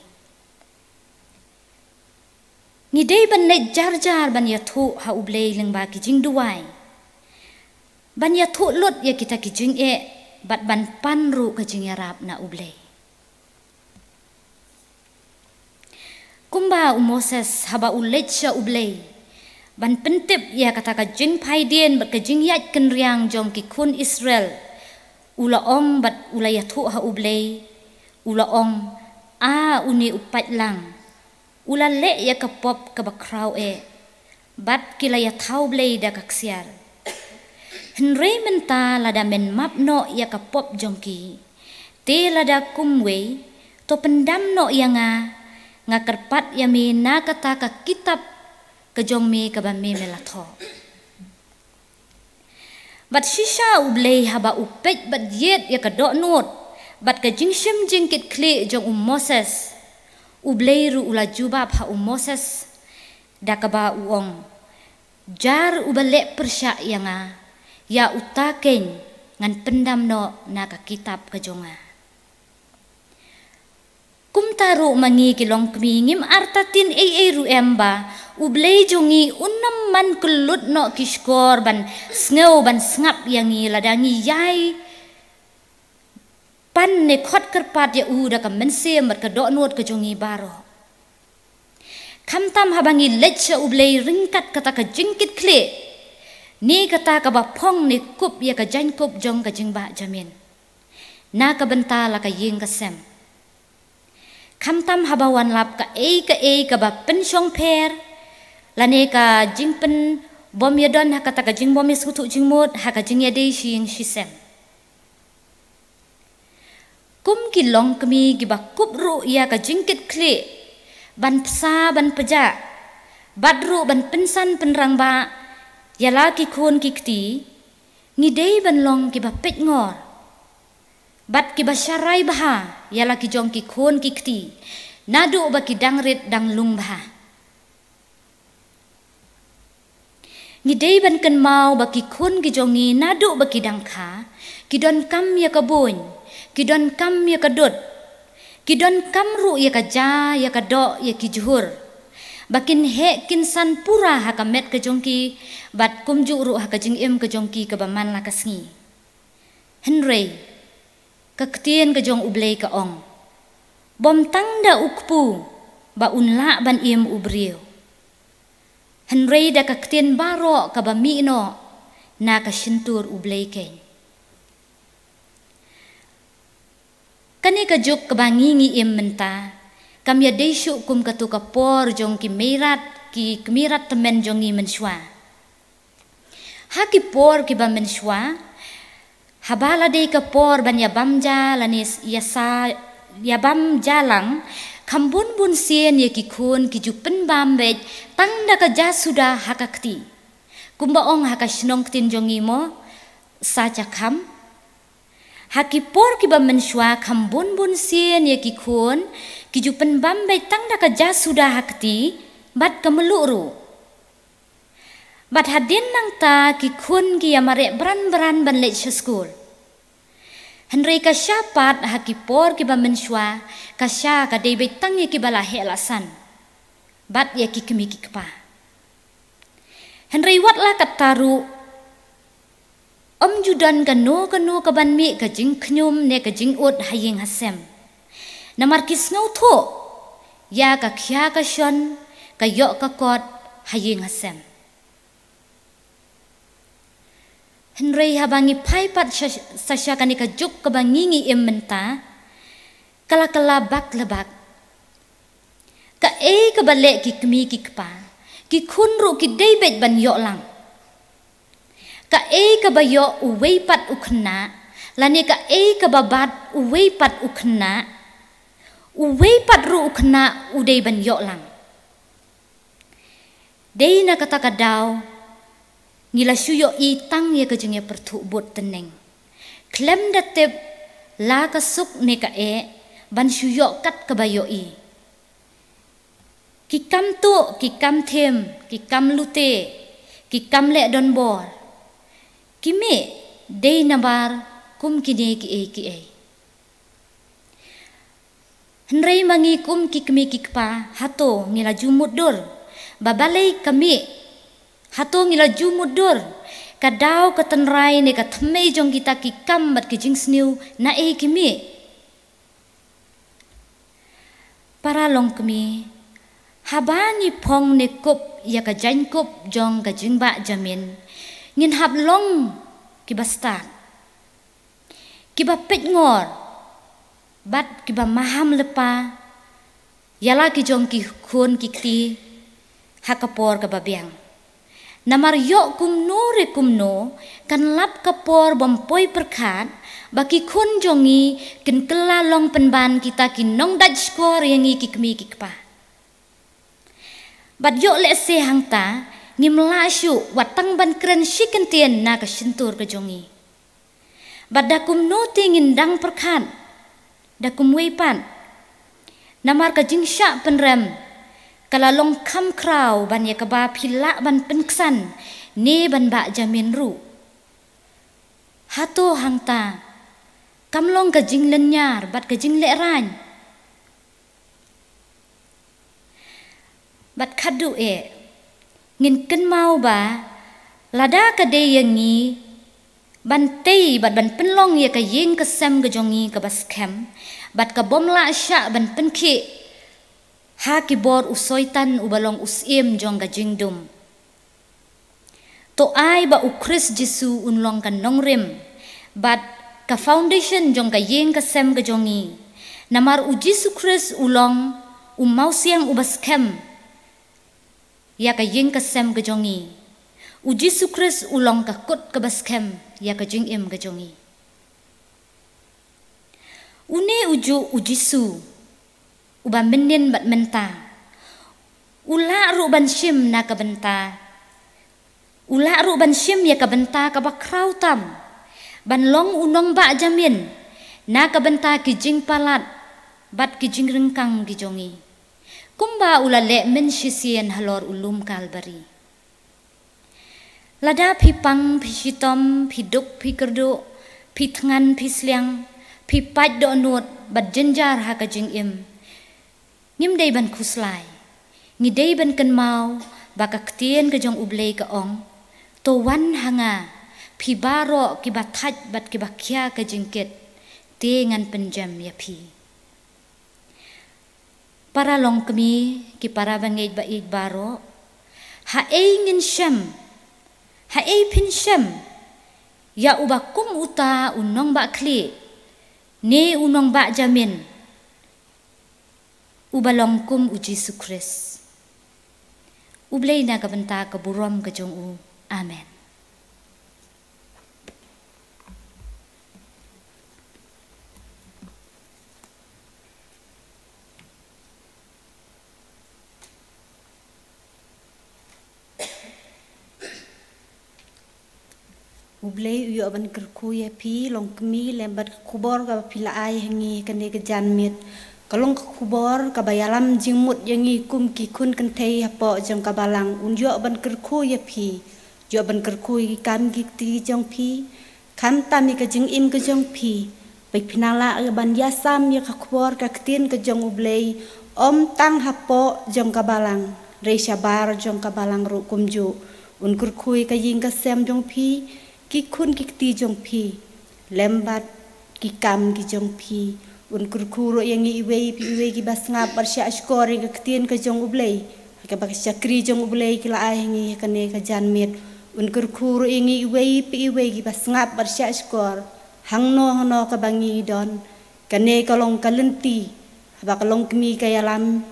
Ngi dei ban leit jar jar ban ïathuh ha U Blei lyngba ki jingduwai, ban ïathuh lut ïa kita ki jingeh bad ban pan ruh ka jingïarap na U Blei. Kumba u Moses haba u leit sha U Blei ban pyntip ïa kata ka jingphaidien bad ka jingïaid kynriang jong ki khun Israel, u la ong bad u la ïathuh ha U Blei, u la ong, a une u paidlang u la leh ïa ka pop kaba khraw eh, bad ki la ïathaw Blei da ka ksiar. Hynrei mynta lada men map noh ïa ka pop jong ki, te lada kumwei, to pyndam noh ïa nga, nga kyrpad ïa me na kata ka kitab ka jong me kaba me me la thoh. Bad shisha U Blei haba u peit bad ïeit ïa ka dohnud bad ka jingshim jingkitkhlieh jong u Moses, U Blei ruh u la jubab ha u Moses da kaba u ong, jar uba leh pyrshah ïa nga, ïa uta keiñ ngan pyndam noh na ka kitab ka jong nga. Kumta ruh ma ngi ki longkmie ngim artatien ei ei ruh em ba U Blei jong ngi un ym man kyllut noh ki shkor ban sngew ban sngap ïa ngi lada ngi ïai pan ne khot kyrpad ïa u da ka mynsiem bad ka dohnud ka jong ngi baroh. Khamtam haba ngi leit sha U Blei ryngkat kata ka jingkitkhlieh, ne kata kaba phong ne kup ïa ka jaiñkup jong ka jingbah jamin na ka bynta la ka ïing ka sem. Khamtam haba wan lap kaei kaei kaba pynshongpher, lane ka jingpynbym ïadon ha kata ka jingbym ïasngewthuh jingmut ha ka jingïadei shi ïing shi sem. Kum ki longkmie kiba kup ruh ïa ka jingkitkhlieh, ban pynsa ban pynjah, bad ruh ban pynsan pynrangbah ïa la ki khun ki kti, ngi dei ban long kiba peit ngor bad kiba sharai bha ïa la ki jong ki khun ki kti, naduh ba ki dang rit dang lung bha. Ngi dei ban kynmaw ba ki khun ki jong ngi naduh ba ki dang kha, ki donkam ïa ka buiñ, ki donkam ïa ka dud, ki donkam ruh ïa ka ja, ïa ka doh, ïa ki jhur, ba kin heh kin san pura ha ka met ka jong ki, bad kumjuh ruh ha ka jingim ka jong ki kaba man la ka sngi. Hynrei ka ktien ka jong U Blei ka ong, bym tang da u kpu ba un lah ban im u briew, hynrei da ka ktien baroh kaba mih noh na ka shyntur U Blei keiñ. Kane ka juk kaba ngi ngi im mynta kam ïadei shuh kum katu ka por jong ki meirat, ki kmie rat tymmen jong ngi mynshuwa. Ha ki por kiba mynshuwa, haba la dei ka por ban ïabam ja lane ïa sa ïabam ja lang, kham bun bun sien ïa ki khun ki ju pynbam beit tang da ka ja suda ha ka kti. Kumba ong ha ka shnong ktien jong ngi mo, sa ja kham. Ha ki por kiba mynshuwa kham bun bun sien ïa ki khun ki ju pynbam beit tang da ka ja suda ha kti bad ka mluh ruh. Bad hadien nangta ki khun ki ïa mareh bran bran ban leit sha skul. Hynrei ka sha pat ha ki por kiba mynshuwa, ka sha ka dei beit tang ïa kiba la heh la san bad ïa ki kmie ki kpa. Hynrei wat la katta ruh, ym ju don kano kano kaban mih ka jingkhñium ne ka jingud ha ïing ha sem. Namar ki sngewthuh ïa ka khia ka shon, ka ïoh ka kot ha ïing ha sem. Hynrei haba ngi phai pat sha, sa sha kane ka juk kaba ngi ngi im mynta, ka la kylla bak la bak. Kaei kaba leh ki kmie ki kpa, ki khun ruh ki dei beit ban ïoh lang. Kaei kaba ïoh uwei pat u khynnah, lane kaei kaba bat uwei pat u khynnah, uwei pat ruh u khynnah u dei ban ïoh lang. Dei na kata ka daw ngi la shu ïohi tang ïa ka jingïapyrthuh bud tneng, khlem da tip la ka suk ne ka eh ban shu ïoh kat kaba ïohi. Ki kam tuh, ki kam them, ki kam lute, ki kam leh donbor, ki mih dei namar kum kine kiei kiei. Hynrei ma ngi kum ki kmie ki kpa, hato ngi la ju mutdur ba balei ka mih? Hato ngi la ju mutdur ka daw, ka tynrai ne ka thymmei jong kita ki kam bad ki jingsniew naei ki mih? Para longkmie, haba ngi phong ne kup ïa ka jaiñkup jong ka jingbah jamin, ngin hap long kiba stad, kiba peit ngor bad kiba maham lypa ïa la ki jong ki khun ki kti ha ka por kaba biang. Namar ïoh kumno re kumno, kan lap ka por bym poi pyrkhat ba ki khun jong ngi kin kylla long pynban kita ki nongdait shkor ïa ngi ki kmie ki kpa. Bad ïoh lehse hangta ngim lah shuh wat tang ban kren shi kyntien na ka shyntur ka jong ngi. Bad da kumno te ngin dang pyrkhat da kumwei pat? Namar ka jingshah pynrem ka la long kham khraw ban ïa kaba phi lah ban pynksan ne ban bah jamin ruh. Hato hangta kam long ka jinglynñiar bad ka jinglehrain? Bad khadduh eh ngin kynmaw ba lada ka dei ïa ngi ban tei bad ban pynlong ïa ka ïing ka sem ka jong ngi kaba skhem bad ka bym lah shah ban pynkhih ha ki bor u Soitan uba long u syiem jong ka jingdum, to ai ba U Khrist Jisu un long ka nongrim bad ka foundation jong ka ïing ka sem ka jong ngi, Namar u Jisu Khrist u long u mawsiang uba skhem ïa ka ïing ka sem ka jong ngi. U Jisu Khrist u long ka kut kaba skhem ïa ka jingim ka jong ngi. Une u juh u Jisu uba mynnin bad mynta. U lah ruh ban shim na ka bynta. U lah ruh ban shim ïa ka bynta kaba khraw tam. Ban long u nongbah jamin na ka bynta ki jingpalat bad ki jingryngkang ki jong ngi. Kumba u la leh mynshisien halor u lum Kalbari. Lada phi pang, phi shitom, phi duk, phi kyrduh, phi thngan, phi sliang, phi pait dohnud bad jynjar ha ka jingim, ngim dei ban khuslai. Ngi dei ban kynmaw ba ka ktien ka jong U Blei ka ong, "To wan ha nga, phi baroh kiba thait bad kiba khia ka jingkit, te ngan pynjem ïa phi." Para longkmie, ki para bangeit ba ïeit baroh, ha ei ngin shem, ha ei phin shem ïa uba kum uta u nongbah khlieh ne u nongbah jamin, uba long kum u Jisu Khrist. U Blei na ka bynta ka burom ka jong u. Amen. U Blei u ïoh ban kyrkhu ïa phi longkmie lem bad ka khubor kaba phi la ai ha ngi ha kane ka janmiet. Ka long ka khubor kaba ïalam jingmut ïa ngi kum ki khun kynthei hapoh jong ka balang. Un ïoh ban kyrkhu ïa phi, ïoh ban kyrkhu ïa ki kam ki kti jong phi, khamtam ïa ka jingim ka jong phi. Ba phin nang lah ban ïasam ïa ka khubor ka ktien ka jong U Blei, ym tang hapoh jong ka balang, hynrei shabar jong ka balang ruh kumjuh. Un kyrkhu ïa ka ïing ka sem jong phi, ki khun ki kti jong phi, lem bad ki kam ki jong phi. Un kyrkhu ruh ïa ngi iwei pa iwei kiba sngap bad shahshkor ïa ka ktien ka jong U Blei, kaba ka shakri jong U Blei ki la ai ha ngi ha kane ka janmiet. Un kyrkhu ruh ïa ngi iwei pa iwei kiba sngap bad shahshkor hangno hangno kaba ngi don. Kane ka long ka lynti haba ka longkmie ka ïalam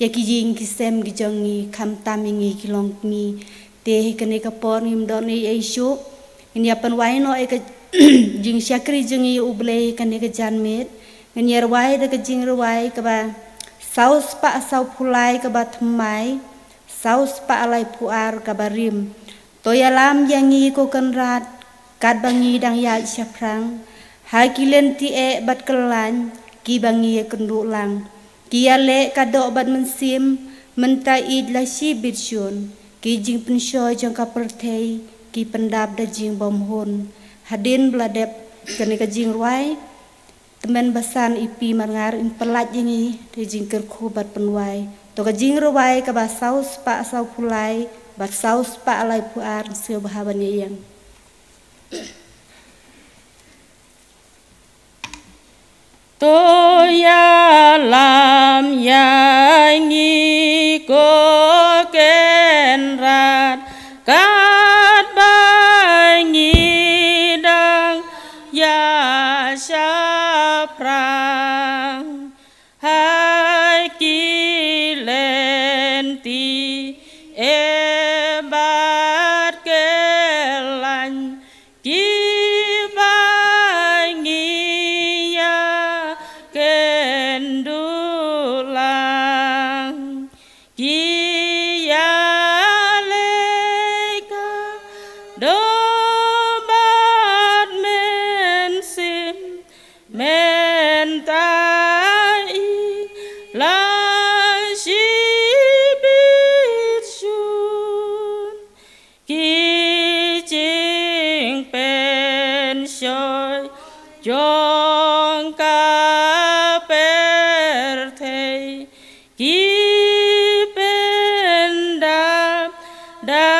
ïa ki ïing ki sem ki jong ngi, khamtam ïa ngi ki longkmie. Te ha kane ka por ngim don ei ei shuh, ngin ïa pynwai noh ïa ka jingshakri jong ngi ïa U Blei ha kane ka janmiet. Ngin ïa rwai da ka jingrwai kaba saw spah saw phew lai kaba thymmai, saw spah lai phew ar kaba rim. To ïalam ïa ngi ko Kynrad, katba ngi dang ïaid shaphrang ha ki lynti eh bad kyllaiñ kiba ngi ïakynduh lang. Ki ïaleh ka doh bad mynsiem, mynta ïeit la shibit shun. Ki jingpynshoi jong ka pyrthei ki pyndap da jingbymhun. Hadien ba la dep kane ka jingrwai, tymmen basan i Pi Marngar in pyllait ïa ngi da ka jingkyrkhu bad pynwai. To ka jingrwai kaba saw spah saw phew lai bad saw spah lai phew ar, sngewbha ban ïa ïeng. To ïalam ïa ngi ko Kynrad, katba ngi dang ïaid shaphrang ha ki lynti eh bad kyllaiñ kiba ngi ïakynduh lang. Ki ïaleh ka doh bad mynsiem, mynta ïeit la shibit shun. Ki jingpynshoi jong ka pyrthei ki pyndap da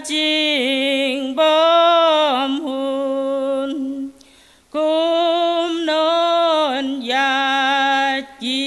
jingbymhun. Kumno ïa ki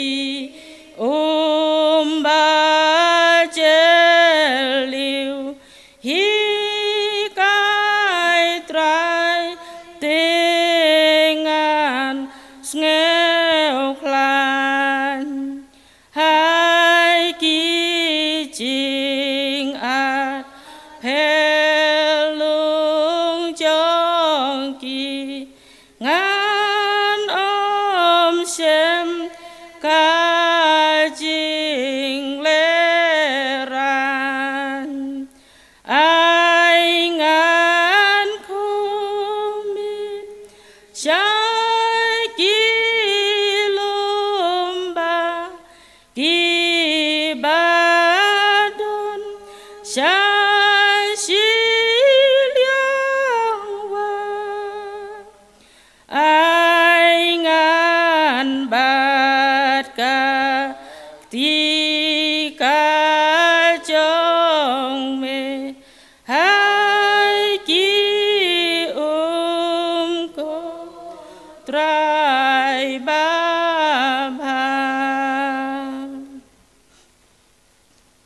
Sha shiliang wa ai ngan bad ka ti ka jong me, hai ki um ko Trai babha.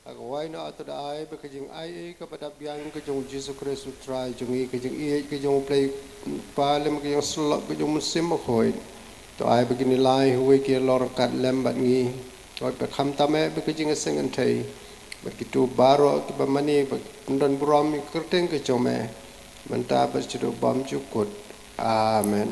Ak wai na atu da ai ba ka jing ai ka ba dap biang ka jong Jisu Khrist u Trai jong i, ka jing i ka jong u Blei Pa lem ka jong slok ka jong Mynsiem Bakhuid. To ai ba kini lai huwe ki lor kat lem bat ngi. Ot ba kham tam e ba ka jing seng an thei. Bat ki tu baro ki ba mani ba don burom i kerteng ka jong me. Menta ba chidu bom jukut. Amen.